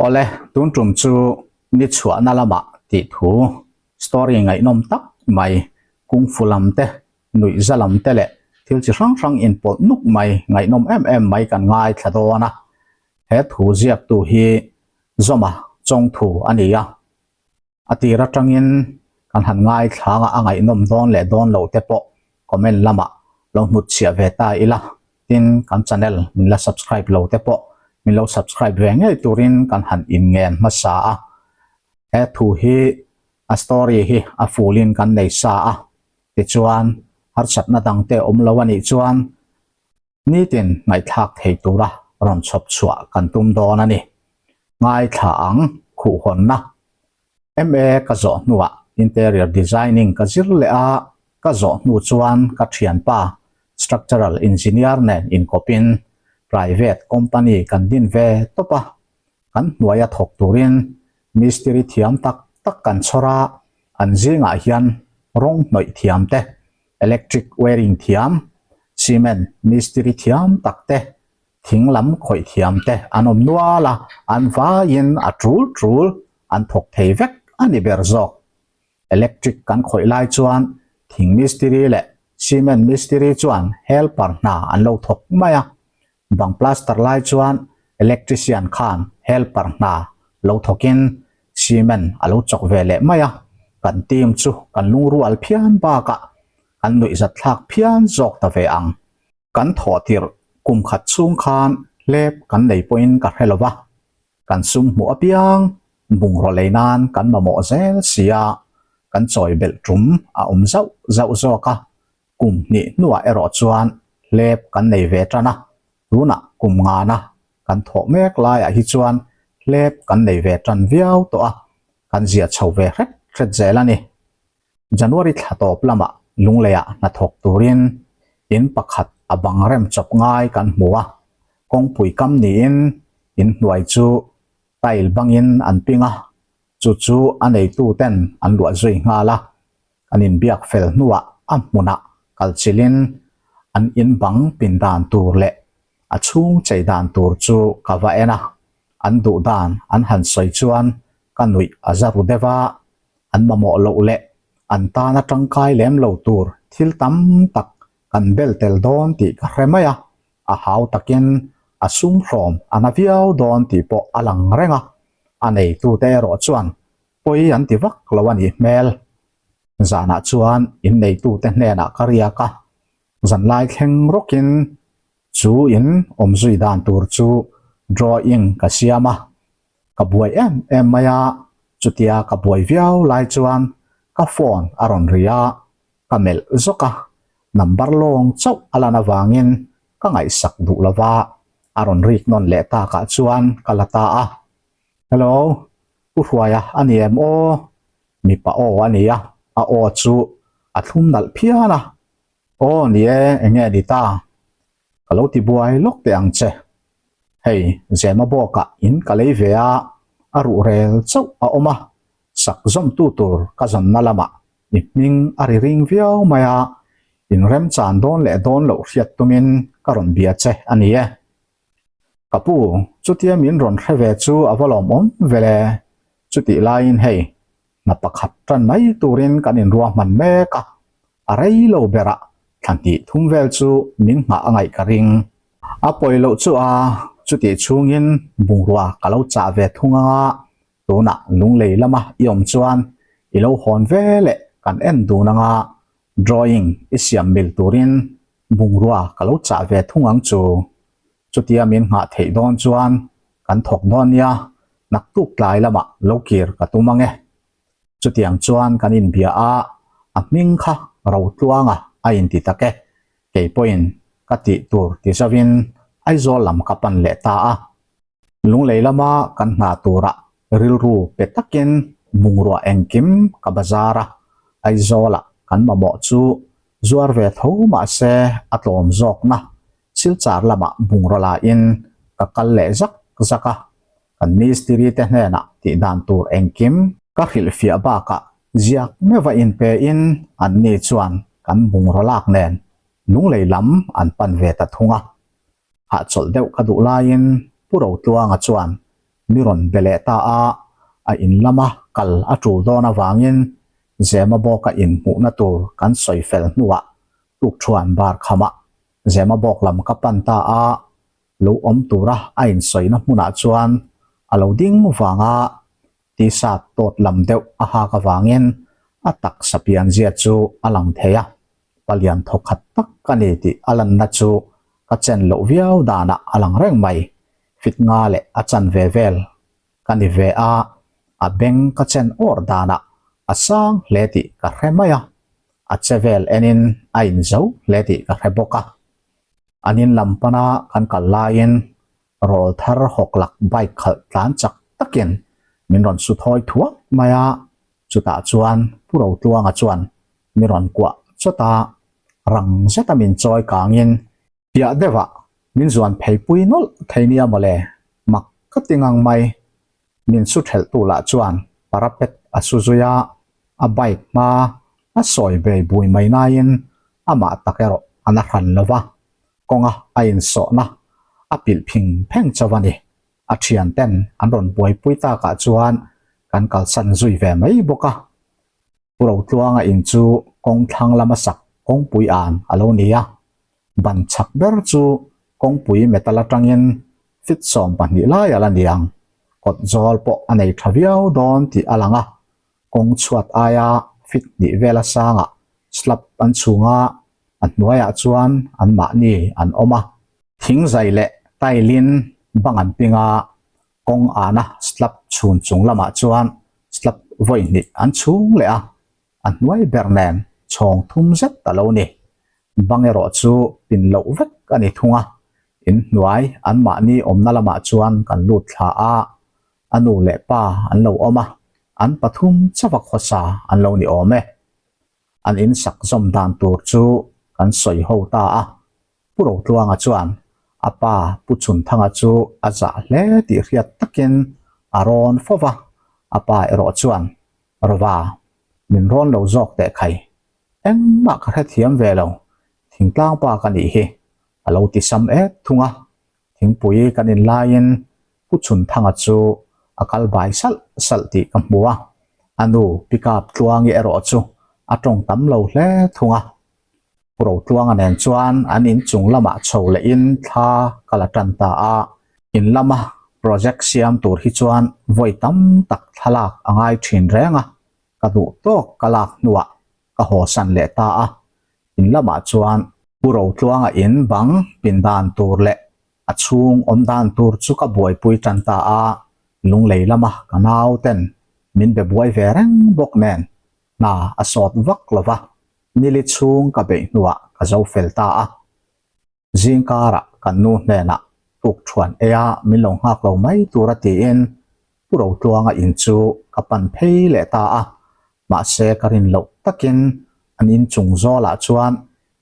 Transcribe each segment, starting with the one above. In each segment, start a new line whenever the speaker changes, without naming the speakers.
Awle, tun tum chu ni chhuahna lamah tih thu story ngaihnawm tak mai kungfu lam te nuihza lam te leh thil chi hrang hrang inpawlh nuk mai ngaihnawm em em mai kan ngaithla dawn a. He thu ziaktu hi Zawma chawngthu a ni a. A tir atangin kan han ngaithla a, a ngaihnawm dawn leh dawn lo te pawh comment lamah lo hnutchhiah ve ta ila. Tin, kan channel min la subscribe lo te pawh min lo subscribe ve ngei turin kan han inngen hmasa a. He thu hi a story hi a full in kan nei sa a, tichuan harsatna dangte awm lo a nih chuan Nitin ngaihthlak thei tura rawn chhawp chhuah kan tum dawn a ni. Ngaithla ang, khuhhawnna. MA ka zawh hnuah Interior Designing ka zir leh a, ka zawh hnu chuan ka thianpa Structural Engineer nen inkawpin private company kan din ve tawp a, kan hnuaia thawk turin mistiri thiam tak tak kan chhawr a, an zingah hian rawng hnawih thiam te, electric wiring thiam, cement mistiri thiam tak te, thing lam khawih thiam te an awm nual a, an vaiin a tul tul an thawk thei vek a ni ber zawk. Electric kan khawih lai chuan thing mistiri leh cement mistiri chuan helper hna an lo thawk mai a, Bang plaster lai chuan electrician khan helper hna lo thawkin cement a lo chawk ve leh mai a, kan team chu kan lungrual phian bakah kan nuihzat thlak phian zawk ta ve ang. Kan thawh tirh kum khat chhung khan hlep kan nei pawhin ka hre lo va, kan sum hmuh apiang bungraw lei nan kan mamawh zel sia, kan chawi belh tum a awm zauh zauh zawk a, Kum hnih hnuah erawh chuan hlep kan nei ve tan a, tunah kum ngana kan thawh mek laiah hi chuan hlep kan nei ve tan viau tawh a, kan zia chho ve hret hret zel a ni. January thla tawp lamah Lungleiah hnathawk turin in pakhat a bang rem chawp ngai kan hmu a, kawngpui kam niin in hnuai chu tile bangin an ping a, chu chu a neituten an luah zui nghal a. An inbiak fel hnuah a hmunah kalchilhin an in bang pin dan tur leh a chhung chei dan tur chu ka va en a, an duh dan an han sawi chuan ka nuih a za ru deuh a, an mamawh loh leh an tana tangkai lem lo tur thil tam tak kan bel tel dawn tih ka hre mai a, a hau takin a sum hrawm a na viau dawn tih pawh a lang reng a, a neitute erawh chuan Pawi an ti vak lo a nih hmel. Zanah chuan inneitute hnenah ka riak a, zanlai thleng rawkin chu in awm zui dan tur chu drawing ka siam a. Ka buai em em mai a, chutia ka buai viau lai chuan ka phone a rawn ri a, ka melh zawk a, number lawng chauh a lan avangin ka ngaihsak duh lo va, a rawn rik nawn leh takah chuan ka la ta a. Hello, Pu Hruaia a ni em aw? Mipa aw a ni a, a aw chu a thlum nalh phian a. Aw ni e, eng nge ni ta? Ka lo ti buai lawk teh ang che. Hei, Zema bawkah in ka lei ve a, a ruh rel chauh a awm a, sak zawmtu tur ka zawnna lamah i hming a ri ring viau mai a, inremchan dawn leh dawn loh hriat tumin ka rawn bia che a ni e. Ka pu, chutia min rawn hre ve chu a va lawmawm vele. Chutih laiin hei, hna pakhat tan mai turin kan inruahman mek a, a rei lo berah thla hnih thum vel chu min nghah a ngaih ka ring. A pawi loh chu a, chutih chhungin bungrua ka lo chah ve thung anga, tunah lunglei lama i awm chuan i lo hawn ve leh kan en dun anga, Drawing i siam mil turin bungrua ka lo chah ve thung ang chu. Chutia min nghah theih dawn chuan kan thawk dawn nia, naktuk tlai lamah lo kir ka tum ang e. Chutiang chuan kan inbia a, a hming kha Rotluanga a inti tak e, kei pawhin ka tih tur ti zauhin Aizawl lam ka pan leh ta a. Lunglei lama kan hna turah rilru pe takin bungrua engkim ka bazar a, Aizawlah kan mamawh chu zuar ve tho mahse a tlawm zawkna Silchar lamah bungraw lain ka kal leh zak zak a, kan mistiri te hnenah tih dan tur engkim ka hrilhfiah bakah. Ziak meuh a inpe in anni chuan kan bungraw lak nen lunglei lam an pan ve ta thung a. Hahchawlh deuh ka duh laiin Pu Rotluanga chuan mi rawn be leh ta a, a in lama kal a tul dawn avangin Zema bawka inhmuhna tur kan sawi fel hnuah tukṭhuan bar khamah Zema bawk lam ka pan ta a, lo awm tura a insawina hmunah chuan a lo ding vang a, T-shirt tawt lam deuh a hak avangin a taksa pianzia chu a lang thei a, palian thawkhat tak ka ni tih a lanna chu ka chen loh viau danah a lang reng mai. Fit nga leh a chan ve vel ka ni ve a, a beng ka chen awr danah a sang hle tih ka hre mai a, a che vel enin a inzo hle tih ka hre bawk a. An in lam pana kan kal laiin rawl thar hawk lak bike khalh tlan chak takin min rawn su thawi thuak mai a, chutah chuan Pu Rotluanga chuan mi rawn kuah chawt a, rang zeta min chawi kangin piah deuhah min zuan phei pui nawlh thei nia mawle, mak ka ti ngang mai. Min su thelhtu lah chuan parapet a su zui a, a bike hma a sawi bei bui mai naiin amah tak erawh a na hran lo va, kawnga a insawhna a pilh phing pheng chauh a ni. A thian ten an rawn buaipui takah chuan kan kalsan zui ve mai bawk a. Pu Rotluanga in chu kawng thlang lama sak kawngpui an a lo ni a, ban chhak ber chu kawngpui metal atangin fit 12 lai a la ni ang. Kawt zawl pawh a nei tha viau dawn tih a lang a, kawng chhuat aia fit hnih vela sangah slab an chhung a, a hnuaiah chuan anmahni an awm a. Thingzai leh tile in bang an ping a, kawng ana slab chhun chung lamah chuan slab vawi hnih an chhung leh a, a hnuai ber nen chhawng thum zet a lo ni. Bang erawh chu pin loh vek a ni thung a, inhnuai anmahni awmna lamah chuan kan lut thla a, a nu leh pa an lo awm a, an pathum chauh a khawsa an lo ni awm e. An insak zawm dan tur chu kan sawi ho ta a, Pu Rotluanga chuan a pa Pu Chhunthanga chu a zah hle tih hriat takin a rawn fo va, a pa erawh chuan, Rova, min rawn lo zawk teh khai, engmah ka hrethiam ve lo, thingtlang pa ka nih hi, a lo ti sam et thung a. Thingpui kan in laiin Pu Chhunthanga chu a kal bai salh salh tih ka hmu a, a nu Pikap Tluangi erawh chu a tawng tam lo hle thung a. Pu Rotluanga nen chuan an inchung lamah chho lehin thla ka la tan ta a, in lama project siam tur hi chuan vawi tam tak thlalak a ngai thin reng a, ka duh tawk ka lak hnuah ka hawsan leh ta a, in lamah chuan Pu Rotluanga in bang pin dan tur leh a chhung awm dan tur chu ka buaipui tan ta a, lunglei lama ka nau ten min be buai ve reng bawk nen hna a sawt vak lo va, nili chhung ka beih hnuah ka zo fel ta a. Zingkarah kan nu hnenah tukthuan eia min lo nghak lo mai tura tiin Pu Rotluanga in chu ka pan phei leh ta a, mahse ka rin loh takin an inchung zawlah chuan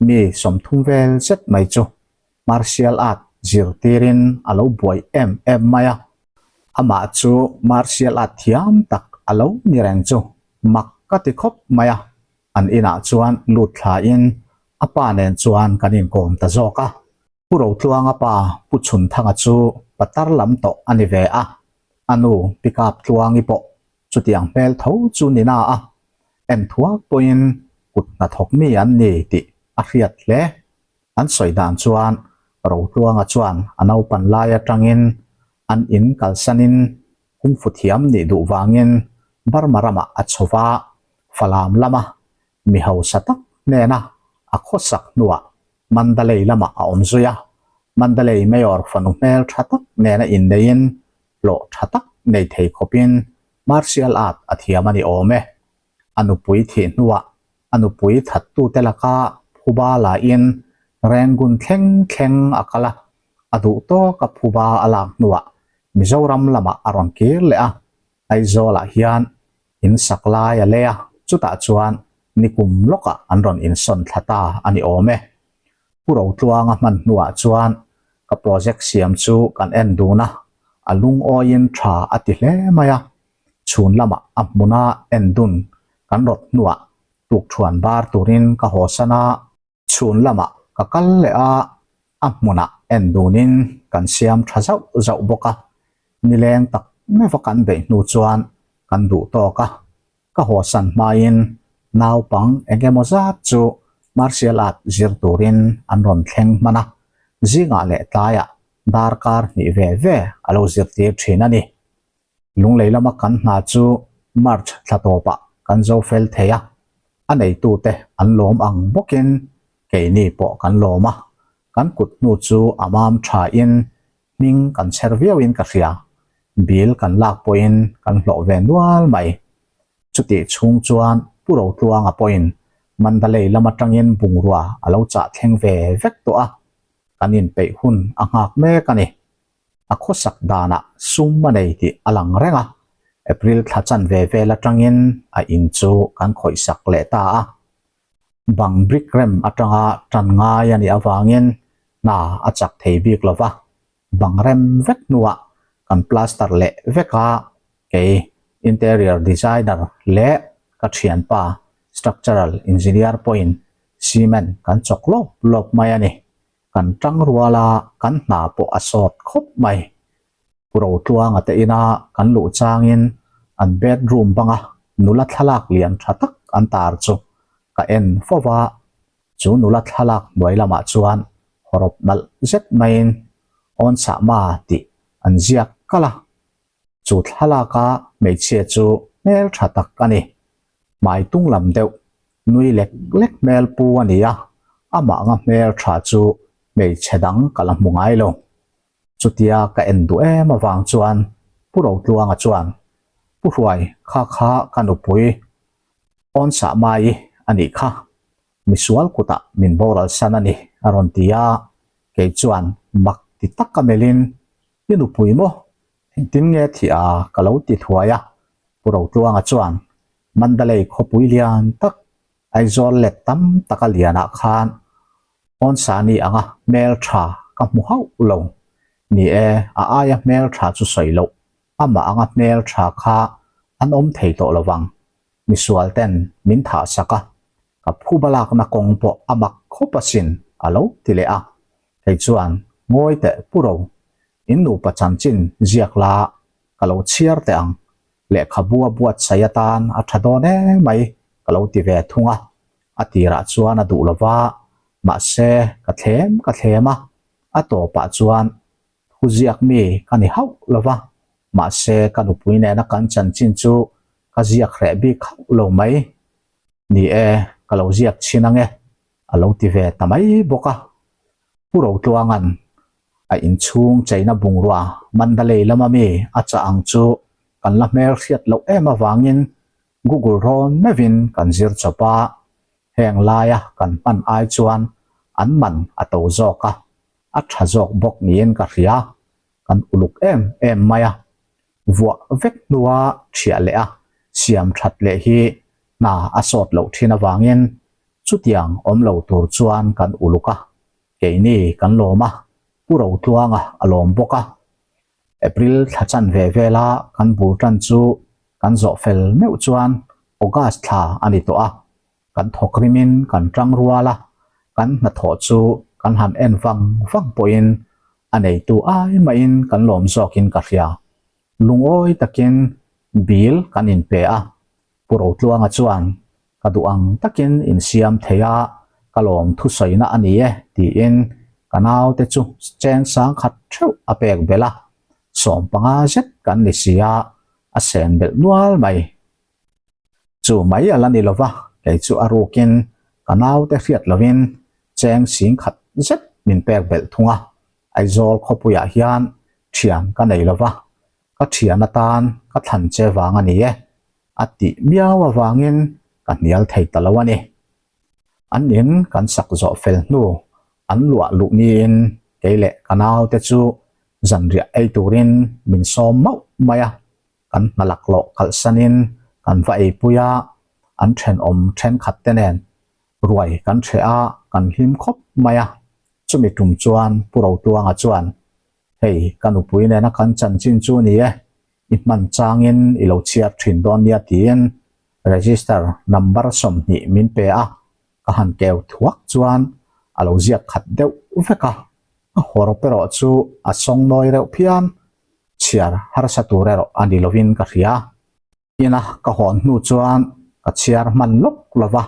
mi 30 vel zet mai chu martial art zirtirin a lo buai em em mai a, amah chu martial art thiam tak a lo ni reng chu mak ka ti khawp mai a, an inah chuan lut thlain a pa nen chuan kan inkawm ta zawk a. Pu Rotluanga pa Pu Chhunthanga chu patar lam tawh a ni ve a, a nu Pi Kaptluangi pawh chutiang hmel tho chu ni na a, en thuak pawhin kut hnathawk mi an ni tih a hriat hle. An sawi dan chuan Rotluanga chuan a naupan lai atangin an in kalsanin kungfu thiam nih duh vangin Burma ramah a chho va, Falam lama mi hausa tak hnena a khawsak hnuah Mandalay lamah a awm zui a, Mandalay Mayor fanu hmel tha tak nena inneiin hlawh tha tak nei thei khawpin martial art a thiam a ni awm e. A nupui thih hnuah a nupui thattute laka phuba lain Rangoon thleng thleng a kal a, a duh tawka phuba a lak hnuah Mizoram lamah a rawn kir leh a, Aizawlah hian in sak lai a lei a, chutah chuan nikum lawkah an rawn insawn thla ta a ni awm e. Pu Rotluanga hman hnuah chuan ka project siam chu kan en dun a, a lungawiin tha a ti hle mai a, chhun lamah a hmuna en dun. Kan rawt hnuah tukṭhuan bar turin ka haw san a. Chhun lamah ka kal leh a, a hmunah en dunin kan siam tha zauh zauh bawk a. Nileng tak meuha kan beih hnu chuan kan duh tawk a, ka haw san hmain naupang eng emaw zat chu martial art zir turin an rawn thleng hman a, zingah leh tlaiah darkar hnih ve ve a lo zirtir thin a ni. Lunglei lama kan hna chu March thla tawpah kan zo fel thei a, a neitute an lawm ang bawkin keini pawh kan lawm a, kan kut hnu chu a mam thain hming kan chher viauin ka hria, bill kan lak pawhin kan hlawh ve nual mai. Chutih chhung chuan Pu Rotluanga pawhin Mandalay lam atangin bungrua a lo chah thleng ve vek tawh a, kan inpeih hun a nghak mek a ni. A khawsak danah sum a nei tih a lang reng a, April thla chanve vel atangin a in chu kan khawihsak leh ta a. Bang brick rem atanga tan ngai a nih avangin hna a chak thei bik lo va, bang rem vek hnuah kan plaster leh vek a, kei interior designer leh ka thianpa structural engineer pawhin cement kan chawk lawp lawp mai a ni. Kan tang rual a, kan hna pawh a sawt khawp mai. Pu Rotluanga te ina kan luh changin an bedroom banga nula thlalak lian tha tak an tar chu ka en fo va, chu nula thlalak hnuai lamah chuan hawrawp nalh zet maiin Awn Sahma tih an ziak kalh a. Chu thlalaka hmeichhia chu hmel tha tak a ni. Hmai tung lam deuh, nui lek lek hmel pu a ni a, amah anga hmel tha chu hmeichhe dang ka la hmu ngai lo. Chutia ka en duh em avang chuan Pu Rotluanga chuan, Pu Hruai, kha kha ka nupui awn sah mai a nih kha, misual kutah min boral san a ni, a rawn ti a. Kei chuan mak ti taka melhin, I nupui maw? Engtin nge thih a? ka lo ti thuai a. Pu Rotluanga chuan, Mandalay khawpui lian tak, Aizawl let tam taka lianah khan Awnsani anga hmel tha ka hmu hauh lo. Ni e, a aia hmel tha chu sawi loh, amah anga hmel tha kha an awm thei tawh lo vang. Misual ten min thah sak a, ka phuba lakna kawng pawh a mak khawp asin a lo ti leh a. Kei chuan, Ngawi teh pu ro, in nupa chanchin ziak la ka lo chhiar teh ang, lehkhabu a buatsaih atan a tha dawn emai ka lo ti ve thung a, a tirah chuan a duh lova, mahse ka thlem ka thlem a, a tawpah chuan thu ziak mi ka ni hauh lova, mahse ka nupui nena kan chanchin chu ka ziak hreh bik hauh lo mai. Ni e, ka lo ziak chhin ange, a lo ti ve ta mai bawk a. Pu Rotluanga'n a inchhung cheina bungrua Mandalay lama mi a chah ang chu kan la hmel hriat loh em avangin Google rawn meuhin kan zir chawp a, heng laia kan hman ai chuan an man a to zawk a, a tha zawk bawk niin ka hria, kan uluk em em mai a. Vuah vek hnua thiah leh a siam that leh hi hna a sawt loh thin avangin chutiang awm lo tur chuan kan uluk a, keini kan lawm a, Pu Rotluanga a lawm bawk a. April thla chanve vela kan bul tan chu kan zawh fel meuh chuan August thla a ni tawh a, kan thawk rimin kan tang rual a, kan hnathawh chu kan han en vang vang pawhin a neitu ai mahin kan lawm zawkin ka hria. Lungawi takin bill kan inpe a, Pu Rotluanga chuan ka duh ang takin insiam thei a, ka lawm thusawina a ni e tiin ka naute chu cheng sang khat theuh a pek belh a, 15 zet kan ni si a, a sen belh nual mai. Chu mai a la ni lova, kei chu a rukin ka naute hriat lovin cheng sing khat zet min pek belh thung a, Aizawl khawpuiah hian thian ka nei lova, ka thian atan ka thlan che vang a ni e, a tih miau avangin ka hnial thei ta lo a ni. An in kan sak zawh fel hnu an luah luh niin kei leh ka naute chu zanriah ei turin min sawm mauh mai a, kan hna laklawh kalhsanin kan va eipui a, an thenawm thenkhat te nen ruai kan hreh a, kan hlim khawp mai a. Chumi tum chuan Pu Rotluanga chuan, Hei, ka nupui nena kan chanchin chu ni e, i hman changin i lo chhiar thin dawn nia tiin. Register number 20 min pe a, ka han keu thuak chuan a lo ziak khat deuh vek a, a hawrawp erawh chu a sawng nawi reuh phian, chhiar harsa tur erawh a ni lovin ka hria. Ina ka hawn hnu chuan ka chhiar hman lawk lo va,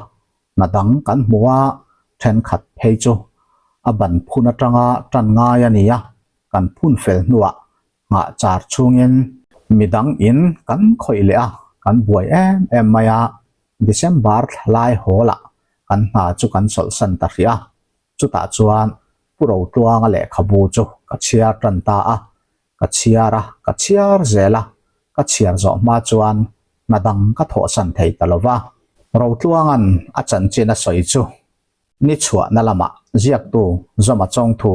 hna dang kan hmu a, thenkhat phei chu a ban phun atanga tan ngai a ni a, kan phun fel hnuah nghah char chungin midang in kan khawih leh a, kan buai em em mai a, December thla lai hawl ah kan hna chu kan chawlhsan ta hrih a, chutah chuan Pu Rotluanga lehkhabu chu ka chhiar tan ta a, ka chhiar a, ka chhiar zel a, ka chhiar zawh hma chuan hna dang ka thawhsan thei ta lo va. Rotluanga'n a chanchin a sawi chu ni chhuahna lamah ziaktu Zawma Chawngthu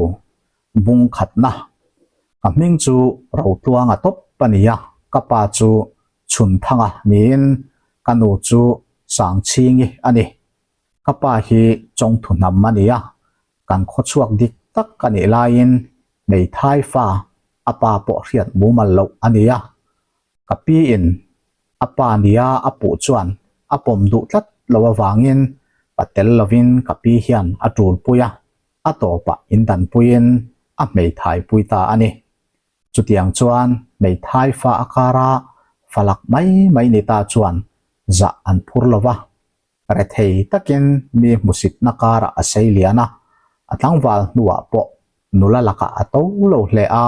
bung khatna. Ka hming chu Rotluanga tawp a ni a, ka pa chu Chhunthanga niin ka nu chu Sangchhingi a ni. Ka pa hi Chawngthu hnam a ni a, kan khawchhuak dik tak a nih laiin hmeithai fa a pa pawh hriat mumal loh a ni a. Ka pi in a pa nia a puh chuan a pawm duh tlat lo avangin pa tel lovin ka pi hian a tulpui a, a tawpah indanpuiin a hmeithai pui ta a ni. Chutiang chuan hmeithai fa a kara falak mai mai ni ta chuan zah an phur lo va, Rethei takin mi hmusitna karah a sei lian a, a tlangval hnuah pawh nula lakah a to lo hle a,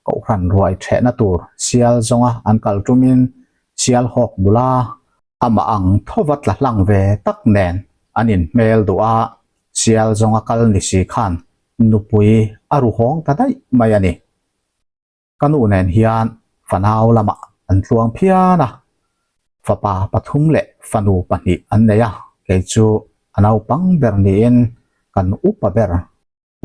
kohhran ruai thehna tur sial zawnga an kal tumin Sialhawk nula amah ang thova tla hlang ve tak nen an inhmel duh a, sial zawnga kal ni si khan nupui a ruhawng ta daih mai a ni. Ka nu nen hian fanau lamah an tluang phian a, fapa pathum leh fanu pahnih an nei a, kei chu a naupang ber niin kan upa ber.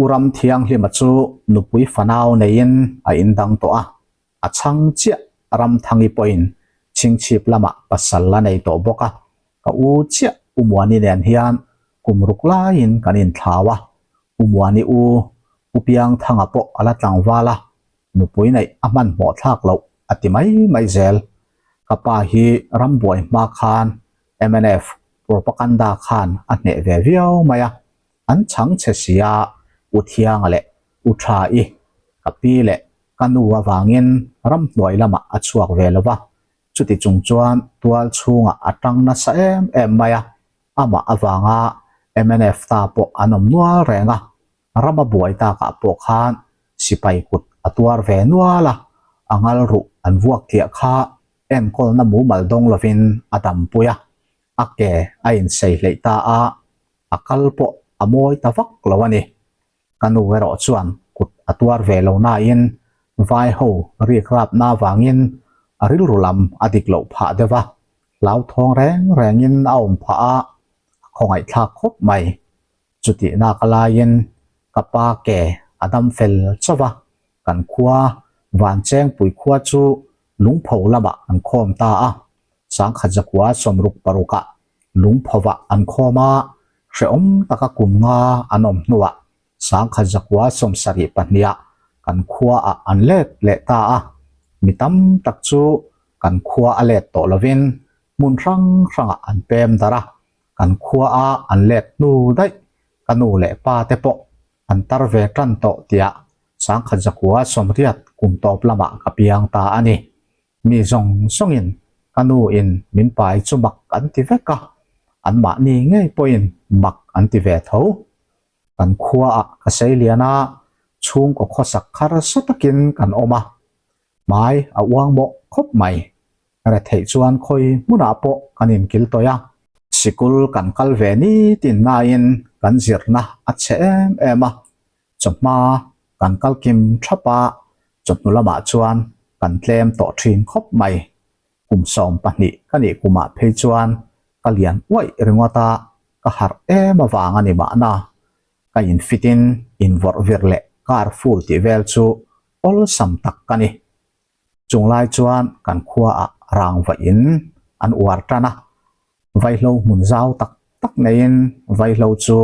U Ramthianghlima chu nupui fanau neiin a indang tawh a, a chhang chiah Ramthangi pawhin chhingchhip lamah pasal a nei tawh bawk a, ka u chiah U Muani nen hian kum ruk laiin kan inthlau a, U Muani u Pu Piangthanga pawh a la tlangval a, nupui neih a hmanhmawh thlak loh a ti mai mai zel. Ka pa hi rambuai hma khan mnf propaganda khan a hneh ve viau mai a, an chhang che si a, U Thianga leh U Tha-i, ka pi leh ka nu avangin ramhnuai lamah a chhuak ve lo va, chuti chung chuan tual chhungah a tang nasa em em mai a, amah avanga mnf ta pawh an awm nual reng a, Rama buai takah pawh khan sipai kut a tuar ve nual a, a ngal ruh an vuak tliah kha enkawlna mumal dawng lovin a dampui a, a ke a insei hleih ta a, a kal pawh a mawi ta vak lo a ni. Ka nu erawh chuan kut a tuar ve lo nain vai ho rik rapna avangin a rilru lam a dik loh phah deuh a, hlauthawng reng rengin a awm phah a, a khawngaihthlak khawp mai. Chutih nak laiin ka pa ke a dam fel chauh a, kan khua Vanchengpui khua chu Lungpho lamah an khawm ta a, Sangkhat zakua sawmruk parukah Lungphovah an khawm a, hrehawm taka kum nga an awm hnuah Sangkhat zakua sawmsarih pahniha kan khuaah an let leh ta a, mi tam tak chu kan khua a let tawh lovin hmun hrang hrangah an pem darh a, Kan khua a an let hnu daih, ka nu leh pa te pawh an tar ve tan tawh tiah Sangkhat zakua sawmriat kum tawp lamah ka piang ta a ni. Mi zawng zawngin ka nu in min pai chu mak an ti vek a, anmahni ngei pawhin mak an ti ve tho. Kan khuaah ka sei lian a, chhungkaw khawsak harsa takin kan awm a, hmai a uang mawh khawp mai. Retheih chuan khawi hmunah pawh kan inkil tawih a. Sikul kan kal ve nitin nain kan zirna a chhe em em a, chawhma kan kal kim thap a, chawhnu lamah chuan kan tlem tawh thin khawp mai. Kum 12 ka nih kumah phei chuan ka lian uaih ringawt a, ka harh em avang a ni mahna. Ka infit in invawrh vir leh car full tih vel chu awlsam tak ka ni. Chung lai chuan kan khuaah rangva in an uar tan a, vaihlo hmun zau tak tak neiin vaihlo chu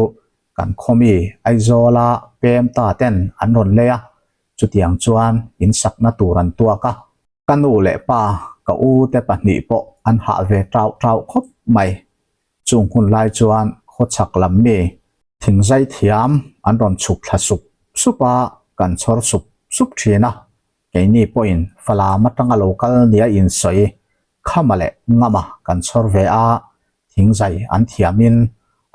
kan khawmi Aizawla pem ta ten an rawn lei a, chutiang chuan in sakna tur an tuak a. Ka nu leh pa, ka u te pahnih pawh an hah ve tau tau khawp mai. Chung hun lai chuan khawchhak lam mi thingzai thiam an rawn chhuk thla sup sup a, kan chhawr sup sup thin a. Keini pawhin Falam atanga lo kal nia insawi Khama leh Ngama kan chhawr ve a, thingzai an thiamin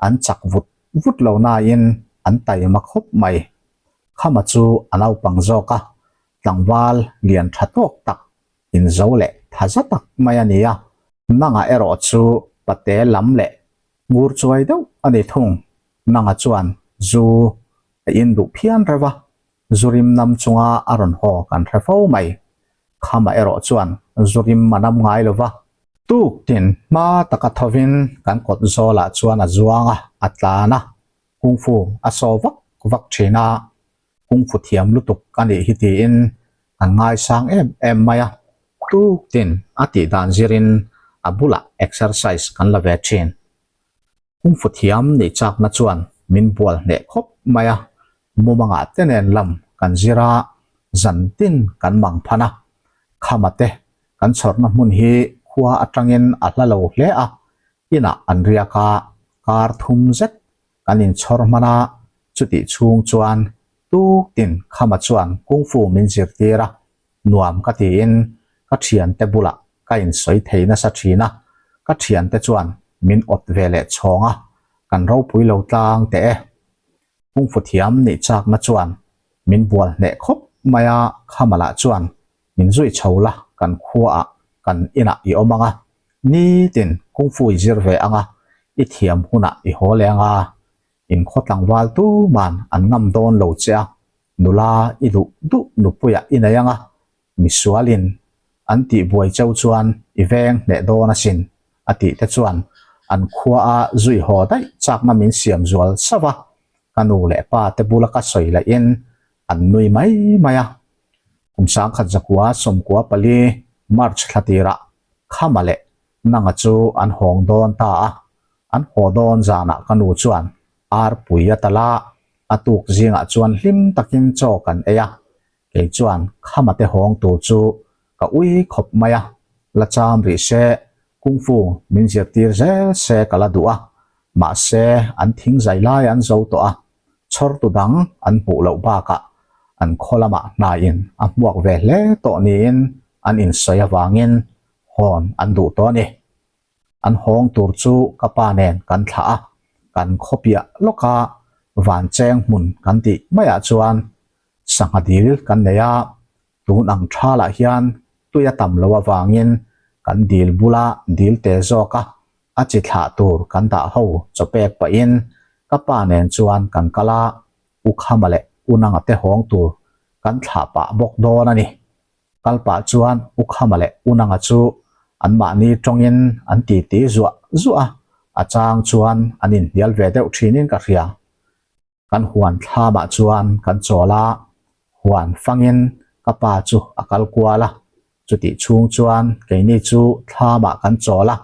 an chak vut vut lo nain an taima khawp mai. Khama chu a naupang zawk a, tlangval lian tha tawk tak, inzo leh tha za tak mai a ni a. Nanga erawh chu pate lam leh ngur chuai deuh a ni thung. Nanga chuan zu a induh phian reuh a, Zurim nam chunga a rawn haw kan hre fo mai. Khama erawh chuan zurim a nam ngai lo va. Tuk tin hma taka thovin kan kawt zawlah chuan a zuang a, a tlan a, kungfu a saw vak vak thin a, kungfu thiam lutuk a nih hi tiin kan ngaisang em em mai a. Tuk tin a tih dan zirin a bulah exercise kan la ve thin. Kungfu thiam nih chakna chuan min bual hneh khawp mai a, mumangah te nen lam kan zir a, zan tin kan mang phan a. Khama te kan chhawrna hmun hi khua atangin a hla lo hle a, inah an riak a, kar thum zet kan inchhawr hman a, chutih chhung chuan tuk tin Khama chuan kungfu min zirtir a, nuam ka tiin ka thiante bulah ka insawi thei nasa thin a, ka thiante chuan min awt ve leh chhawng a, kan ropui lo tlang teh e. Kungfu thiam nih chakna chuan min bual hneh khawp mai a, Khamala chuan min zui chho la kan khuaah kan inah i awm ang a, nitin kungfu i zir ve ang a, i thiam hunah i haw leh ang a, in khaw tlangval tuman an ngam dawn lo che a, nula i duh duh nupuiah i nei ang a, misualin an tih buai cheu chuan i veng hneh dawn asin a tih te chuan an khua a zui haw daih chakna min siam zual sauh a, ka nu leh pa te bula ka sawi lahin an nui mai mai a. Kum 1914 March thla tirah Khama leh Nanga chu an hawng dawn ta a, an haw dawn zanah ka nu chuan arpui a talh a, a tuk zingah chuan hlim takin chaw kan ei a, Kei chuan khamate hawng tur chu ka ui khawp mai a, la cham rih se, kungfu min zirtir zel se ka la duh a, mahse an thing zai lai an zo tawh a, chhawrtu dang an hmuh loh bakah an khaw lamah hnaiin a hmuak ve hle tawh niin an insawi avangin hawn an duh tawh a ni. An hawng tur chu ka pa nen kan thlah a, kan khaw piah lawka Vancheng hmun kan tih maiah chuan sangha dil kan nei a, tun ang thalah hian tui a tam lo avangin kan dil bula dil te zawka a chi thlah tur kan dah ho chaw pek pahin ka pa nen chuan kan kal a, U Khama leh U Nanga te hawng tur kan thlah pah bawk dawn a ni. Kal pah chuan U Khama leh U Nanga chu anmahni tawngin an titi zuah zuah a, a chang chuan an inhnial ve deuh thinin ka hria. Kan huan thlamah chuan kan chawl a, huan fangin ka pa chu a kal kual a, chutih chhung chuan keini chu thlamah kan chawl a,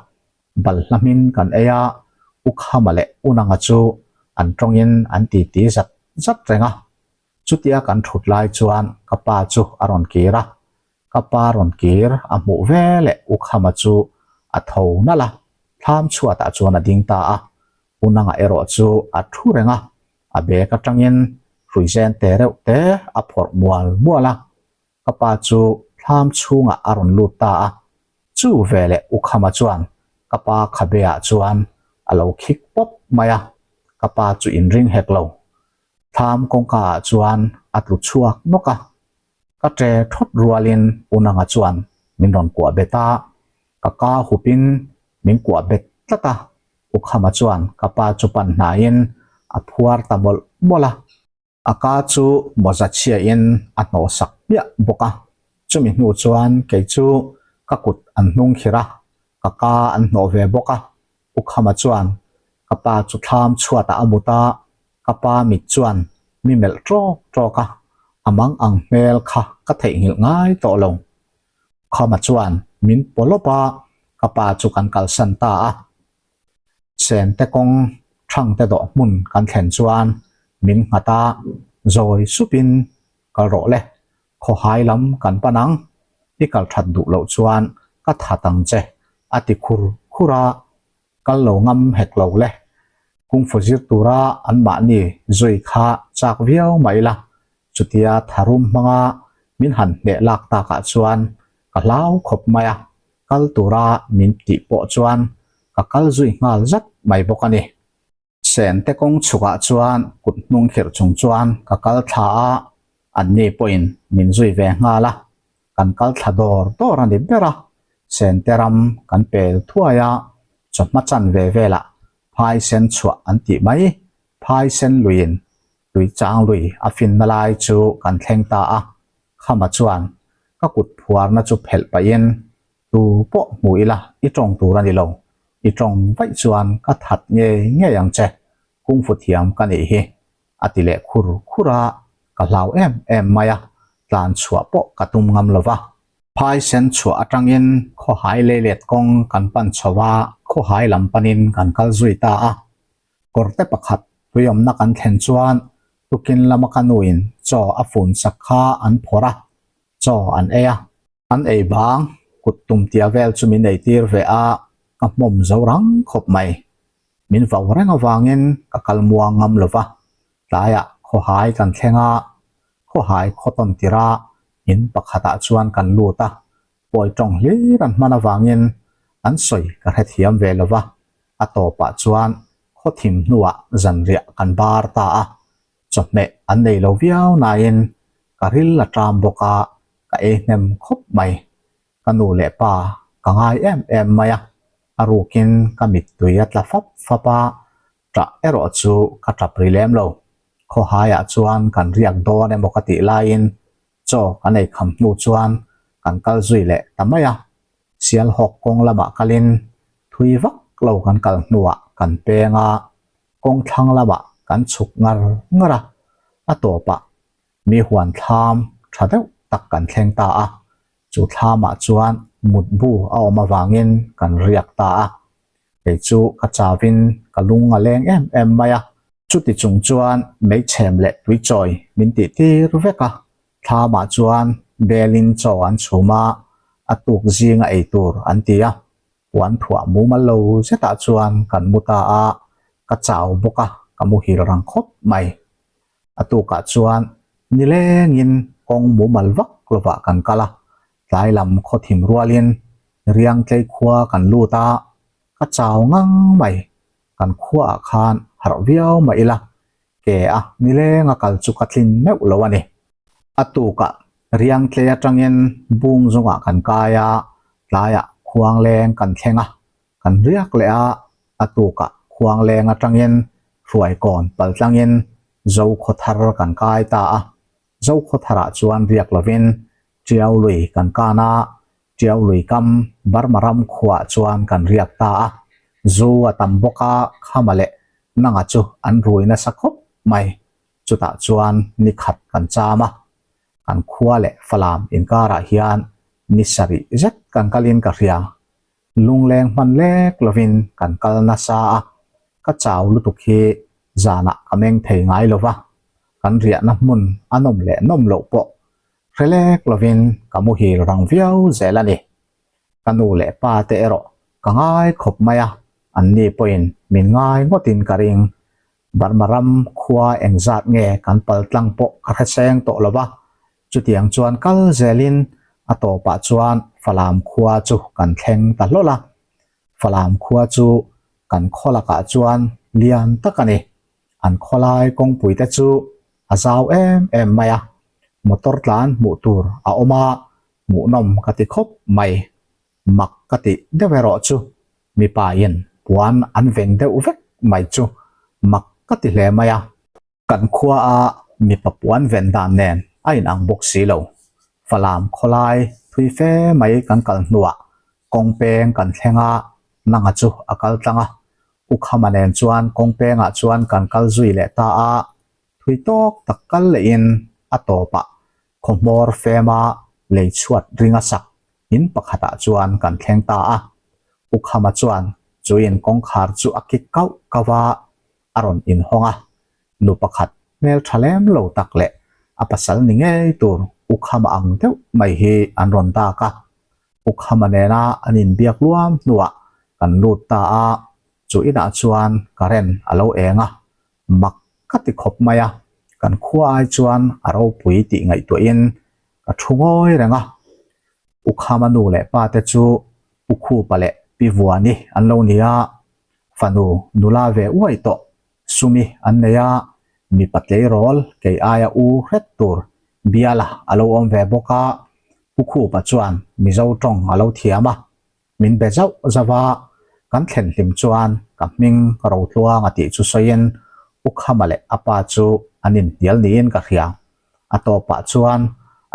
balhla hmin kan ei a, U Khama leh U Nanga chu an tawngin an titi zat zat reng a. Chutia kan thut lai chuan ka pa chu a rawn kir a, ka pa rawn kir a hmuh ve leh U Khama chu a tho nalh a, thlam chhuatah chuan a ding ta a, U Nanga erawh chu a thu reng a, a bag atangin hruizen te reuh te a phawrh mual mual a, ka pa chu thlam chhungah a rawn lut ta a, chu veleh U Khama chuan ka pa khabe ah chuan a lo khik pawp mai a, ka pa chu inring hek lo. Thlam kawngka ah chuan a tlu chhuak nawk a, ka ṭe thawt rualin U Nanga chuan min rawn kuah bet a, ka ka hupin min kuah bet tlat a, U Khama chuan ka pa chu pan hnaiin a phuar ta mawlh mawlh a. A ka chu mawza chhiain a hnawh sak hmiah bawk a, chumi hnu chuan kei chu ka kut an hnung khirh a, ka ka an hnawh ve bawk a, U Khama chuan ka pa chu thlam chhuatah a mut a, ka pa mit chuan mi melh ṭawk ṭawk a, a mang ang hmel kha ka theihnghilh ngai tawh lo. Khama chuan min paw lawp a, ka pa chu kan kalsan ta a. Sente kawng thangte dawh hmun kan thlen chuan min nghat a, zawi supin kal rawh le, khawhai lam kan pan ang, i kal that duh loh chuan ka that ang che, a ti khur khur a. Kal lo ngam hek lo le. Kungfu zir tura anmahni zui kha chak viau mah ila, chutia tharum hmanga min han hneh lak takah chuan ka hlau khawp mai a, kal tura min tih pawh chuan ka kal zui nghal zat mai bawk a ni. Sente kawng chhukah chuan kut hnung khirh chung chuan ka kal thla a, anni pawhin min zui ve nghal a, kan kal thla dawr dawr a ni ber a, Sente ram kan pel thuai a, chawhma chan ve velah phai sen chhuah an tih mai, phai sen luiin tui chang lui a finna lai chu kan thleng ta a, Khama chuan ka kut phuarna chu phelh pahin Tu pawh hmu ila i tawng tur a ni lo, i tawng vaih chuan ka that ngei ngei ang che, kungfu thiam ka nih hi, a ti leh khur khur a, ka hlau em em mai a, tlan chhuah pawh ka tum ngam lo va. Phai sen chhuah atangin khawhai leilet kawng kan pan chho a, khawhai lam panin kan kal zui ta a. Kawrte pakhat tuiawmna kan thlen chuan tukin lama ka nuin chaw a fun sak kha an phawrh a, chaw an ei a. An ei bang, kut tum tia vel chu min eitir ve a, ka hmawm zo rang khawp mai. Min vau reng avangin ka kal muang ngam lo va, tlaiah khawhai kan thleng a, khawhai khaw tawn tirh a, in pakhatah chuan kan lut a, pawi tawng hlir an hman avangin an sawi ka hrethiam ve lo va, a tawpah chuan khaw thim hnuah zanriah kan bar ta a, chawhmeh an nei lo viau nain ka ril a ṭam bawk a, ka ei hnem khawp mai. Ka nu leh pa ka ngai em em mai a, a rukin ka mittui a tla fap fap a, ṭah erawh chu ka ṭap ri lem lo. Khawhaiah chuan kan riak dawn emaw ka tih laiin chaw kan ei kham hnu chuan kan kal zui leh ta mai a, Sialhawk kawng lamah kalin thui vak lo kan kal hnuah kan peng a, kawng thlang lamah kan chhuk ngar ngar a, a tawpah mi huan thlam tha deuh tak kan thleng ta a, chu thlamah chuan mutbu a awm avangin kan riak ta a, kei chu ka chauin ka lung a leng em em mai a, chuti chung chuan meichhem leh tuichawi min tih tir vek a, thlamah chuan belin chaw an chhum a, a tuk zinga ei tur an ti a, Puan thuah mumal lo zetah chuan kan mu ta a, ka chau bawk a, ka muhil rang khawp mai. A tukah chuan nilengin kawng mumal vak lovah kan kal a, tlai lam khaw thim rualin Riangtlei khua kan lut a, ka chau ngang mai. Kan khuaah khan harh viau mah ila, ke a nilenga kal chu ka tlin meuh lo a ni. A tukah Riangtlei atangin bung zungah kan kai a, tlaiah Khuangleng kan thleng a, kan riak leh a, a tukah Khuangleng atangin Hruaikawn paltlangin Zokhawthar kan kai ta a, Zokhawtharah chuan riak lovin Tiau lui kan kan a, Tiau lui kam Burma ram khuaah chuan kan riak ta a, zu a tam bawk a, Khama leh Nanga chu an rui nasa khawp mai. Chutah chuan ni khat kan cham a, kan khua leh Falam inkarah hian ni sarih zet kan kalin ka hria. Lungleng hman lek lovin kan kal nasa a, ka chau lutuk hi zanah ka meng thei ngai lo va, kan riahna hmun a nawm leh nawm loh pawh hre lek lovin ka muhil rang viau zel a ni. Ka nu leh pa te erawh ka ngai khawp mai a, anni pawhin min ngai ngawtin ka ring. Burma ram khua engzat nge kan pal tlang pawh ka hre seng tawh lo va, chutiang chuan kal zelin a tawpah chuan Falam khua chu kan thleng ta hlawl a. Falam khua chu kan khaw lakah chuan lian tak a ni. An khawlai kawngpui te chu a zau em em mai a, motor tlan hmuh tur a awm a, hmuhnawm ka ti khawp mai. Mak ka tih deuh erawh chu mipa in puan an veng deuh vek mai chu mak ka ti hle mai a. Kan khua a mipa puan ven dan nen a inang bawk si lo. Falam khawlai thui fe mai kan kal hnuah kawng peng kan thleng a, Nanga chu a kal tlang a. Ukhama nen chuan kawng pengah chuan kan kal zui leh ta a, thui tawk tak kal lehin a tawpah Khawhmawr fema lei chhuat ringa sak in pakhatah chuan kan thleng ta a. Ukhama chuan chu in kawngkhar chu a kik kauh kauh a, a rawn inhawng a. Nu pakhat hmel tha lem lo tak leh a pasal ni ngei tur Ukhama ang deuh mai hi an rawn dak a. Ukhama nena an inbiak luam hnuah kan lut ta a. Chu inah chuan current a lo eng a, mak ka ti khawp mai a, kan khua ai chuan a ropui tih ngaihtuahin ka thu ngawi reng a. Pu Khama nu leh pa te chu Pu Khupa leh Pi Vuani an lo ni a, fanu nula ve uai tawh Sumi an nei a, mipa tleirawl kei aia u hret tur biala a lo awm ve bawk a, Pu Khupa chuan Mizo tawng a lo thiam a, min be zauh zauh a, kan thlen hlim chuan ka hming Rotluang a tih chu sawiin U Khama leh a pa chu an inhnial niin ka hria. A tawpah chuan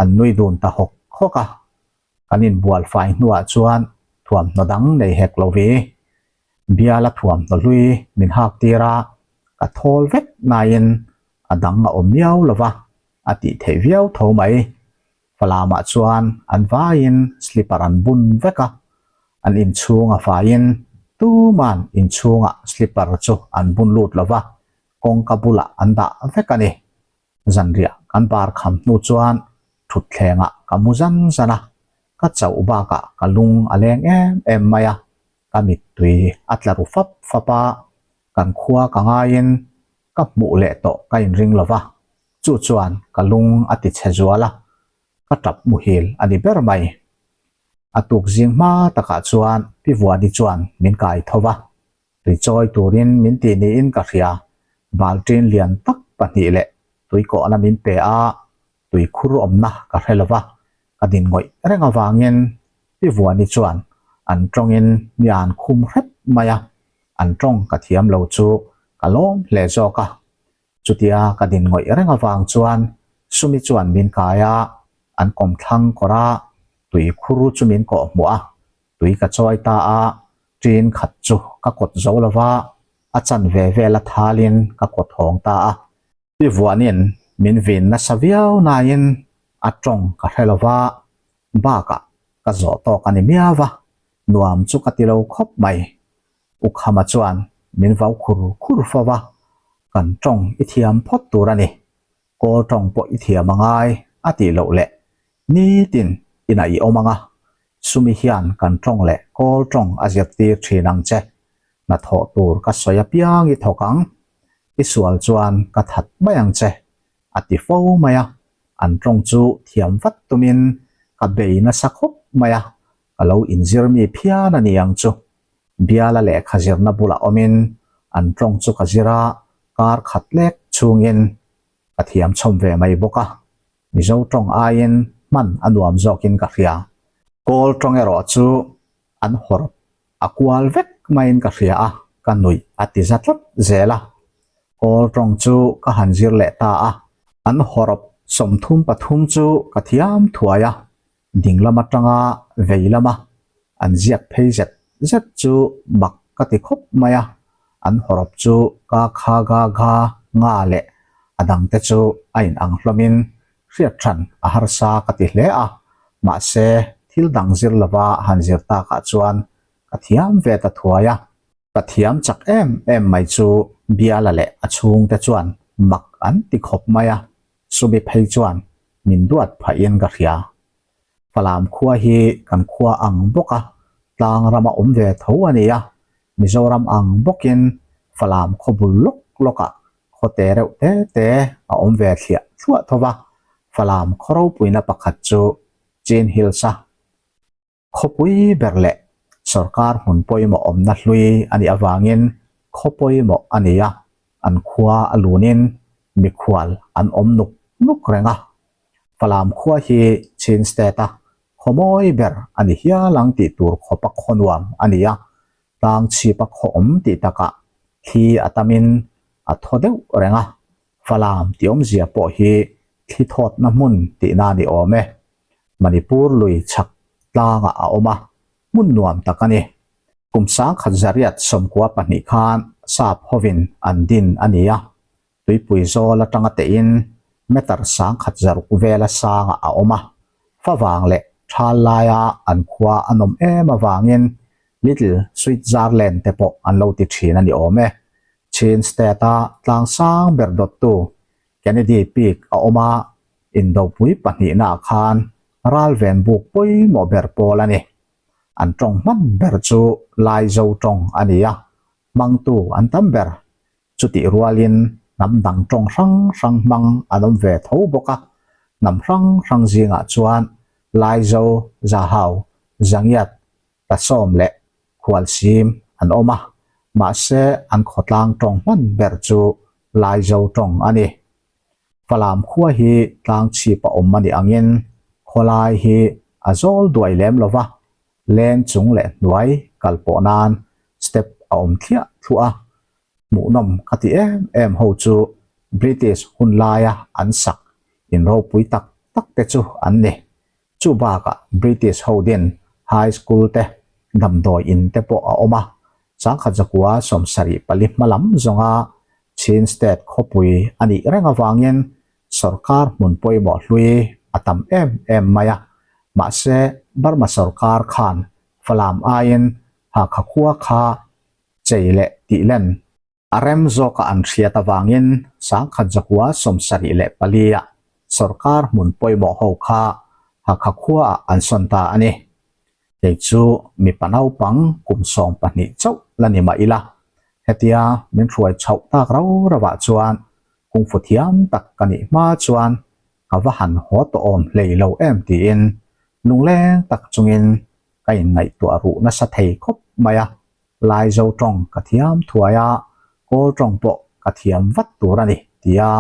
an nui dun ta hawk hawk a, kan inbual fai hnuah chuan thuamhnaw dang nei hek lo vi. Biala thuamhnaw hlui min hak tir a, ka thawl vek naiin a dang a awm miau lo va, a tih theih viau tho mai. Falamah chuan an vaiin slipper an bun vek a, an inchhung a faiin tuman inchhungah slipper chu an bun lut lo va, kawngka bulah an dah vek a ni. Zanriah kan bar kham hnu chuan thutthlengah ka mu zan zan a, ka chauh bakah ka lung a leng em em mai a, ka mittui a tla ru fap fap a, kan khua ka ngaiin ka hmuh leh tawh ka inring lo va, chu chuan ka lung a ti chhe zual a, ka tap muhil a ni ber mai. A tuk zing hma takah chuan Pi Vuani chuan min kai tho va, tui chawi turin min ti niin ka hria, balṭin lian tak pahnih leh tui kawhna min pe a, tui khur awmna ka hre lo va, ka din ngawih reng avangin Pi Vuani chuan an tawngin mi an khum hrep mai a, an tawng ka thiam lo chu ka lawm hle zawk a. Chutia ka din ngawih reng avang chuan Sumi chuan min kai a, an kawmthlang kawr a, tui khur chu min kawh hmuh a, tui ka chawi ta a, ṭin khat chu ka kawt zo lo va, a chanve vela thalin ka kawt hawng ta a. Pi Vuanin min vin nasa viau nain a tawng ka hre lo va, bakah ka zawh tawk a ni miau va, nuam chu ka ti lo khawp mai. Ukhama chuan min vau khur khur fo va, kan tawng i thiam phawt tur a ni, kawl tawng pawh i thiam a ngai a tih loh leh nitin inah i awm ang a, sumi hian kan tawng leh kawl tawng a zirtir thin ang che, hnathawh tur ka sawi apiang i thawk ang, I sual chuan ka that mai ang che, a ti fo mai a. An tawng chu thiam vat tumin ka bei nasa khawp mai a, ka lo inzir mi phian a ni ang chu. Biala lehkha zirna bulah awmin an tawng chu ka zir a, kar khat lek chungin ka thiam chhawm ve mai bawk a. Mizo tawng aiin hman a nuam zawkin ka hria. Kawl tawng erawh chu an hawrh A kual vek maiin ka hria a, ka nuih a ti za tlat zel a. Kawl tawng chu ka han zir leh ta a, an hawrawp 33 chu ka thiam thuai a, ding lam atanga vei lama an ziak phei zet zet chu mak ka ti khawp mai a, an hawrawp chu ka kha ga gha nga leh a dangte chu a inang hlawmin Hriat hran a harsa ka ti hle a, mahse thil dang zir lova han zir takah chuan ka thiam ve ta thuai a. Ka thiam chak em em mai chu Biala leh a chhungte chuan mak an ti khawp mai a, Subi phei chuan min duat phahin ka hria. Falam khua hi kan khua ang bawka tlang rama awm ve tho a ni a, Mizoram ang bawkin Falam khaw bul lawk lawkah khaw te reuh te te a awm ve thliah thluah tho va, Falam khaw ropuina pakhat chu Chin Hills-a khawpui ber leh sorkar hmun pawimawh awmna hlui a nih avangin khaw pawimawh a ni a, an khua a lunin mikhual an awm nuk nuk reng a. Falam khua hi Chin State-a khaw mawi ber a ni hial ang tih tur khawpa khaw nuam a ni a, tlang chhipa khaw awm tih takah thli a tamin a thaw deuh reng a, Falam tih awmzia pawh hi thli thawtna hmun tihna ni awm e. Manipur lui chhak tlangah a awm a, hmun nuam tak a ni. Kum 1912 khan sap hovin an din a ni a, Tuipui zawl atanga tehin meter 1100 vela sangah a awm a, favang leh thal laia an khua a nawm em avangin Little Switzerland te pawh an lo ti thin a ni awm e. Chin State-a tlang sang ber dawttu Kennedy Peak a awm a, indopui pahnihnaah khan ralven buk pawimawh ber pawl a ni. An tawng hman ber chu Laizo tawng a ni a. hmangtu an tam ber. Chutih rualin hnam dang tawng hrang hrang hmang an awm ve tho bawk a, hnam hrang hrang zingah chuan Laizo, Zahau, Zangiat, Tasawm leh Khualsim an awm a, mahse an khawtlang tawng hman ber chu Laizo tawng a ni. Falam khua hi tlang chhip a awm a nih angin khawlai hi a zawl duai lem lo va, leng chung leh hnuai kal pawh nan step a awm thliah thluah a, hmuhnawm ka ti em em ho chu British hun laia an sak in ropui tak tak te chu an ni. Chu bakah British ho din High School te, damdawi in te pawh a awm a, sangkhat zakua 74 hma lam zawnga Chin State khawpui a nih reng avangin sorkar hmun pawimawh hlui a tam em em mai a, mahse Burma sorkar khan Falam aiin Hakha khua kha chei leh tih len A rem zawka an hriat avangin sangkhat zakua 74 ah sorkar hmun pawimawh ho kha Hakha khuaah an sawn ta a ni. Kei chu mipa naupang kum 12 chauh la ni mah ila, hetia min hruai chhoh tak rau rauah chuan kungfu thiam tak ka nih hma chuan ka va han haw tawh awm hlei lo em tiin lungleng tak chungin ka inngaihtuah ruh nasa thei khawp mai a. Laizo tawng ka thiam thuai a, Kawl tawng pawh ka thiam vat tur a ni tia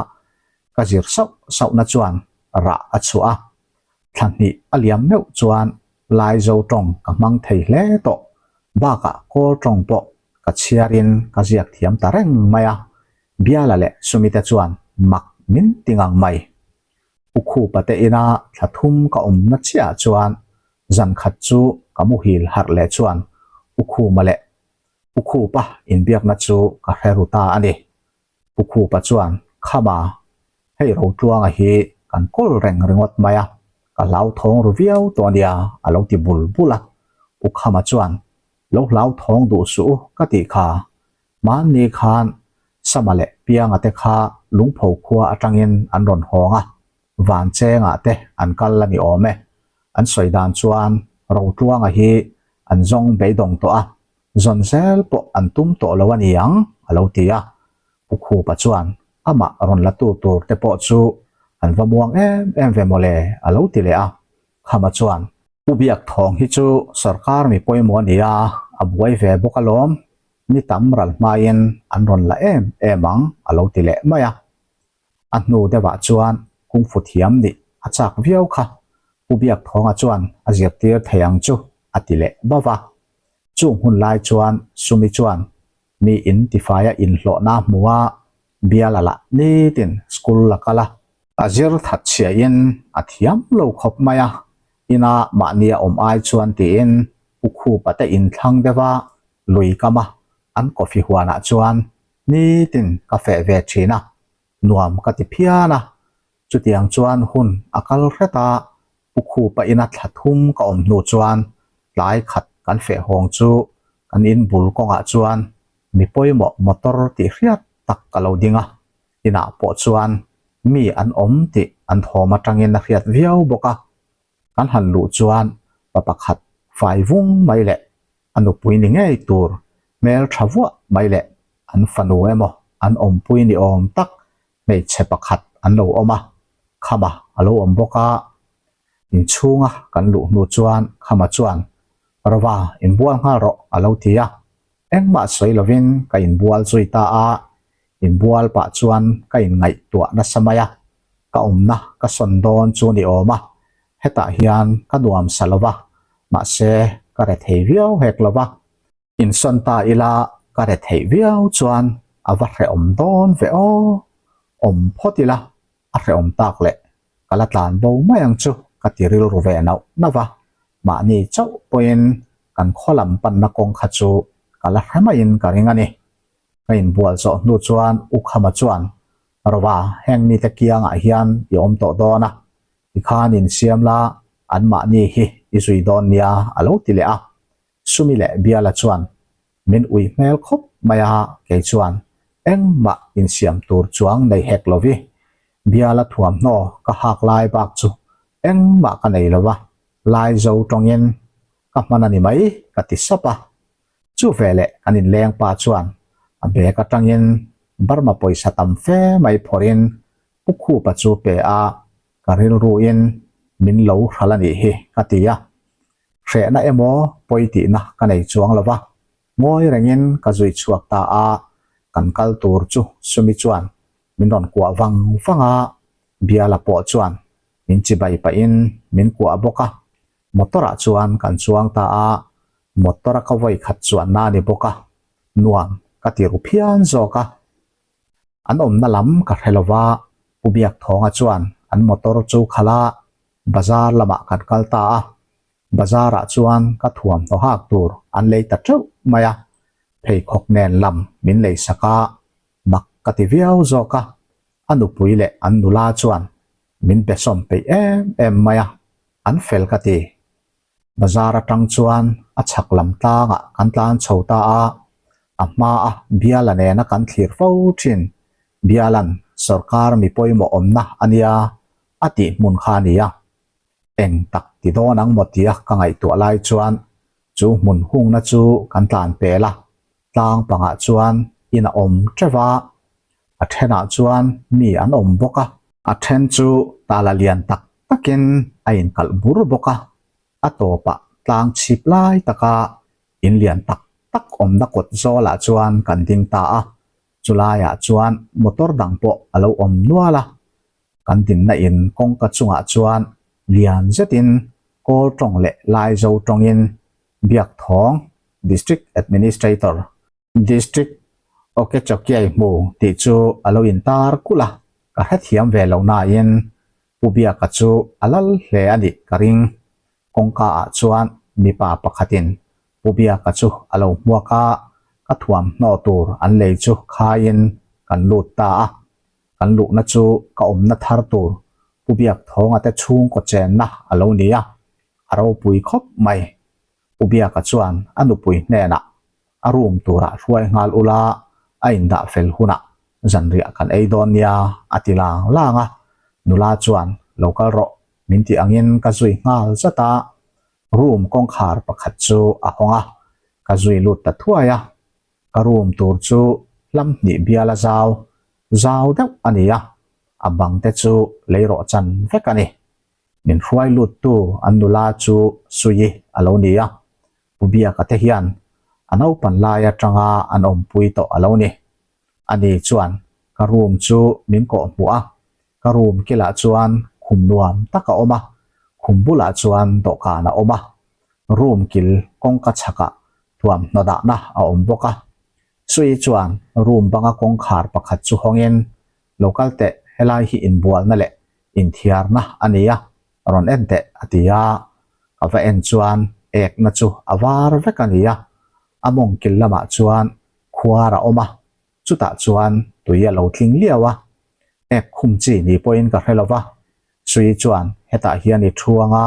ka zir sauh sauhna chuan rah a chhuah a. Thla hnih a liam meuh chuan Laizo tawng ka hmang thei hle tawh bakah Kawl tawng pawh ka chhiarin ka ziak thiam ta reng mai a, Biala leh Sumite chuan mak min ti ngang mai. U Khupa te ina thla thum ka awmna chiahah chuan zan khat chu ka muhil harh leh chuan U Khuma leh U Khupa inbiakna chu ka hre ru ta a ni. U Khupa chuan, Khama, hei Rotluanga hi kan kawl reng ringawt mai a, ka hlauthawng ru viau tawh a nia a lo ti bul bul a. U Khama chuan, Lo hlauthawng duh suh u ka tih kha, Mahni khan Sama leh Pianga te kha Lungpho khua atangin an rawn hawng a, Vanchengah te an kal a ni awm e. An sawi dan chuan Rotluanga hi an zawng beidawng tawh a, zawn zel pawh an tum tawh lo a ni ang, a lo ti a. Pu Khupa chuan amah rawn la tu tur te pawh chu an va muang em em ve mawle, a lo ti leh a. Khama chuan, Pu Biakthawng hi chu sorkar mi pawimawh a ni a, a buai ve bawk alawm, ni tam ral hmain an rawn la em em ang, a lo ti leh mai a. A hnu deuhah chuan kungfu thiam nih a chak viau kha, Pu Biakthawnga chuan a zirtir thei ang chu a ti leh bauh a. Chung hun lai chuan Sumi chuan mi in tifaia inhlawhna a hmu a, biala lah nitin school a kal a. A zir that chhiain a thiam lo khawp mai a, ina mahni a awm ai chuan tiin Pu Khupa te inthlang deuh a, lui kam a, an coffee huanah chuan nitin ka feh ve thin a, nuam ka ti phian a. Chutiang chuan hun a kal hret a, Pu Khupa ina thla thum ka awm hnu chuan tlai khat kan feh hawng chu kan in bul kawngah chuan mi pawimawh motor tih hriat tak ka lo ding a, inah pawh chuan mi an awm tih an thawm atangin a hriat viau bawk a. Kan han luh chuan pa pakhat fai vung mai leh a nupui ni ngei tur hmel tha vuah mai leh an fanu emaw an awmpui ni awm tak hmeichhe pakhat an lo awm a, Khama a lo awm bawk a. Inchhunga kan luh hnu chuan Khama chuan, Rova, inbual nghal rawh a lo ti a. Engmah sawi lovin ka inbual zui ta a, inbual pah chuan ka inngaihtuah nasa mai a, ka awmna ka sawn dawn chu ni awm a, hetah hian ka nuam sa lo va, mahse ka re thei viau hek lo va. Insawn ta ila ka re theih viau chuan a va hrehawm dawn ve aw, awm phawt ila a hrehawm tak leh ka la tlan bo mai ang chu ka ti rilru ve nauh nauh a, mahni chauh pawhin kan khaw lam panna kawng kha chu ka la hre maiin ka ring a ni. Ka inbual zawh hnu chuan U Khama chuan, Rova, heng mite kiangah hian i awm tawh dawn a, tikhan insiam la, anmahni hi i zui dawn nia a lo ti leh a. Sumi leh Biala chuan min ui hmel khawp mai a, kei chuan engmah insiam tur chuang nei hek lo vi. Biala thuamhnaw ka hak lai bak chu engmah ka nei lo va, lai zo tawngin ka hman a ni mai ka ti sap a. Chu veleh kan inleng pa chuan. A bag atangin Burma pawisa tam fe mai phawrhin Pu Khupa chu pe a, ka rilruin min lo hral a nih hi ka ti a. Hrehna emaw pawi tihna ka nei chuang lo va, ngawi rengin ka zui chhuak ta a, kan kal tur chu Sumi chuan min rawn kuah vang vang a, Biala pawh chuan min chibai pahin min kuah bawk a, motor ah chuan kan chuang ta a, motor a ka vawi khat chuanna a ni bawk a, nuam ka ti ru phian zawk a. An awmna lam ka hre lo va, Pu Biakthawnga chuan an motor chu khalh a, bazar lamah kan kal ta a, bazar ah chuan ka thuamhnaw hak tur an lei ta teuh mai a, pheikhawk nen lam min lei sak a, mak ka ti viau zawk a, a nupui leh an nula chuan min be sawm peih em em mai a, an fel ka ti. Bazar atang chuan a chhak lam tlangah kan tlan chho ta a, a hmaa Biala nena kan thlir fo thin, Bialan sawrkar mi pawimawh awmna a nia a tih hmun kha a ni a. Eng tak ti dawn ang maw tia ka ngaihtuah lai chuan chu hmun hungna chu kan tlan pel a, tlang pangah chuan in a awm teuh a, a thenah chuan mi an awm bawk a. A then chu tala lian tak takin a inkalh bur bawk a, a tawpah tlang chhip lai taka in lian tak tak awmna kawt zawlah chuan kan ding ta a, chulaiah chuan motor dang pawh a lo awm nual a, kan dinna in kawngka chungah chuan lian zetin Kawl tawng leh Laizo tawngin Biakthawng District Administrator, District Okechokiai hmu tih chu a lo intar kulh a, ka hrethiam ve lo nain Pu Biaka chu a lal hle a nih ka ring. Kawngka ah chuan mipa pakhatin Pu Biaka chu a lo hmuak a, ka thuamhnaw tur an lei chu khaiin kan lut ta a. Kan luhna chu ka awmna thar tur Pu Biakthawnga te chhungkaw chenna a lo ni a, a ropui khawp mai. Pu Biaka chuan a nupui hnenah a room turah hruai nghal ula a indah fel hunah zanriah kan ei dawn nia a ti lang lang a, nula chuan lo kal rawh min tih angin ka zui nghal zat a, room kawngkhar pakhat chu a hawng a, ka zui lut ta thuai a, ka room tur chu hlam hnih biala zau zau deuh a ni a, a bang te chu lei rawh chan vek a ni. Min hruai luttu an nula chu Suii a lo ni a, Pu Biaka te hian a naupan lai atanga an awmpui tawh a lo ni. Ani chuan ka room chu min kawh hmuh a, ka room kilah chuan khum nuam tak a awm a, khum bulah chuan dawhkan a awm a, room kil kawngka chhakah thuamhnaw dahna a awm bawk a. Sui chuan room banga kawngkhar pakhat chu hawngin, Lo kal teh, helai hi inbualna leh inthiarna a ni a, rawn en teh a ti a, ka va en chuan ekna chu a var vek a ni a, a mawng kil lamah chuan khuar a awm a, chutah chuan tui a lo tling liau a, ek khum chi ni pawhin ka hre lo va, Sui chuan hetah hian i thu anga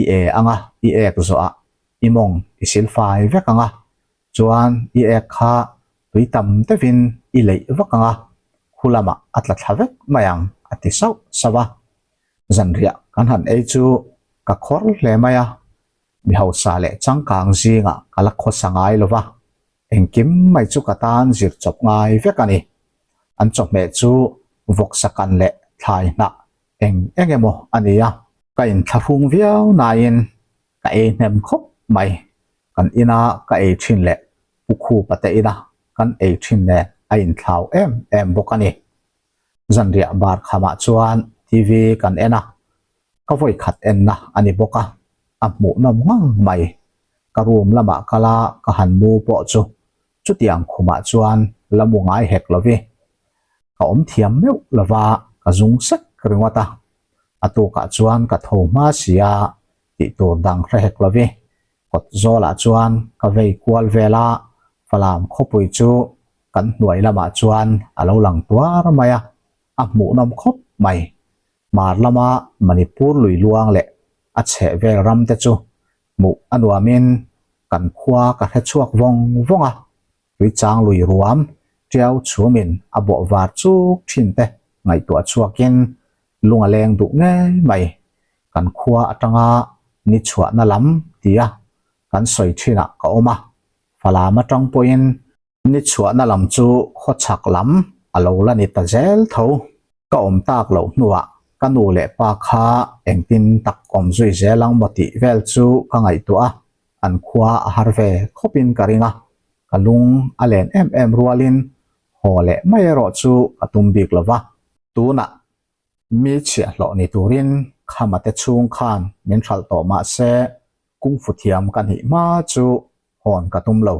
i e anga i ek zawhah i mawng i silfai vek anga Chuan i ek kha tui tam deuhin i leih vak ang a, khu lamah a tla thla vek mai ang a ti sauh sauh a. Zanriah kan han ei chu ka khawr hle mai a, mi hausa leh changkang zingah ka la khawsa ngai lo va, engkim mai chu ka tan zir chawp ngai vek a ni. An chawhmeh chu vawksa kan leh thlai hnah eng eng emaw a ni a. Ka inthlahrung viau nain ka ei hnem khawp mai. Kan ina ka ei thin leh Pu Khupa te ina kan ei thin nen a inthlau em em bawk a ni. Zanriah bar khamah chuan TV kan en a, ka vawi khat enna a ni bawk a, a hmuhnawm ngang mai. Ka room lamah kal a ka han mu pawh chu chutiang khumah chuan la mu ngai hek lo vi. Ka awm thiam meuh lova ka zung sek ringawt a, a tukah chuan ka tho hma si a tih tur dang hre hek lo vi. Kawt zawlah chuan ka vei kual vel a, Falam khawpui chu kan hnuai lamah chuan a lo lang tuar mai a, a hmuhnawm khawp mai. Hmar lama Manipur lui luang leh a chheh vel ram te chu hmuh a nuamin kan khua ka hre chhuak vawng vawng a, Tuichang lui ruam tiau chhumin a bawh var chuk thin te ngaihtuah chhuakin lung a leng duh ngei mai. Kan khua atanga ni chhuahna lam tia kan sawi thinah ka awm a, Falam atang pawhin. Ni chhuahna lam chu khawchhak lam a lo la ni ta zel tho. Ka awm tak loh hnuah ka nu leh pa kha engtin tak awm zui zel ang maw tih vel chu ka ngaihtuah a, an khua a har ve khawpin ka ring a, ka lung a len em em rualin haw leh mai erawh chu ka tum bik lo va. Tunah mi chhiahhlawh ni turin Khama te chhung khan min hralh tawh mah se kungfu thiam ka nih hma chu hawn ka tum lo.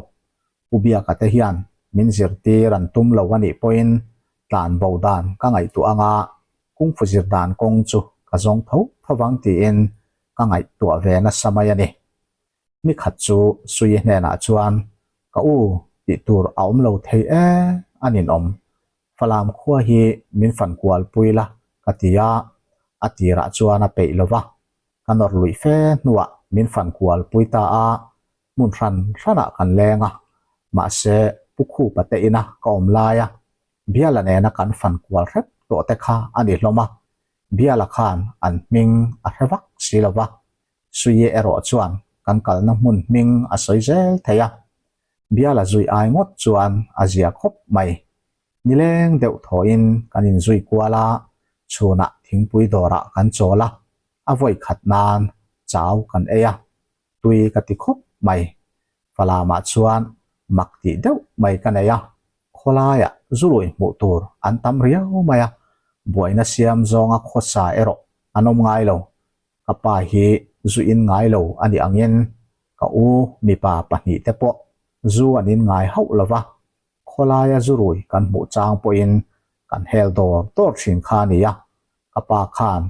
Pu Biaka te hian min zirtir an tum lo a nih pawhin tlan bo dan ka ngaihtuah anga kungfu zir dan kawng chu ka zawng tho tho vang tiin ka ngaihtuah ve nasa mai a ni. Ni khat chu Suii hnenah chuan ka u tih tur a awm lo thei e a ninawm. Falam khua hi min fan kual pui la ka ti a, a tirah chuan a peih lo va, ka nawr luih fe hnuah min fan kual pui ta a, hmun hran hranah kan leng a, mahse Pu Khupa te ina ka awm laia Biala nena kan fan kual hrep tawh te kha a ni hlawm a, Biala khan an hming a hre vak si lo va, Suie erawh chuan kan kalna hmun hming a sawi zel thei a, Biala zui ai ngawt chuan a zia khawp mai. Nileng deuh thawhin kan inzui kual a, chhunah thingpui dawrah kan chawl a, a vawi khat nan chau kan ei a, tui ka ti khawp mai. Falamah chuan mak tih deuh mai ka nei a, khawlaiah zurui hmuh tur an tam riau mai a, buaina siam zawnga khawsa erawh an awm ngai lo. Ka pa hi zu in ngai lo a nih angin ka u mipa pahnihte pawh zu an in ngai hauh lo va, khawlaia zurui kan hmuh chang pawhin kan hel dawr dawr thin kha a ni a, ka pa khan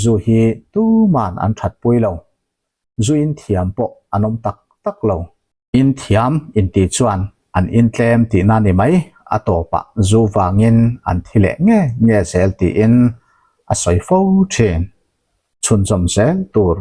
zu hi tuman an thatpui lo. Zu in thiam pawh an awm tak tak lo. In thiam intih chuan an in tlem tihna ni mai, a tawpah zu vangin an thi leh nge nge zel tiin a sawi fo thin. Chhunzawm zel tur.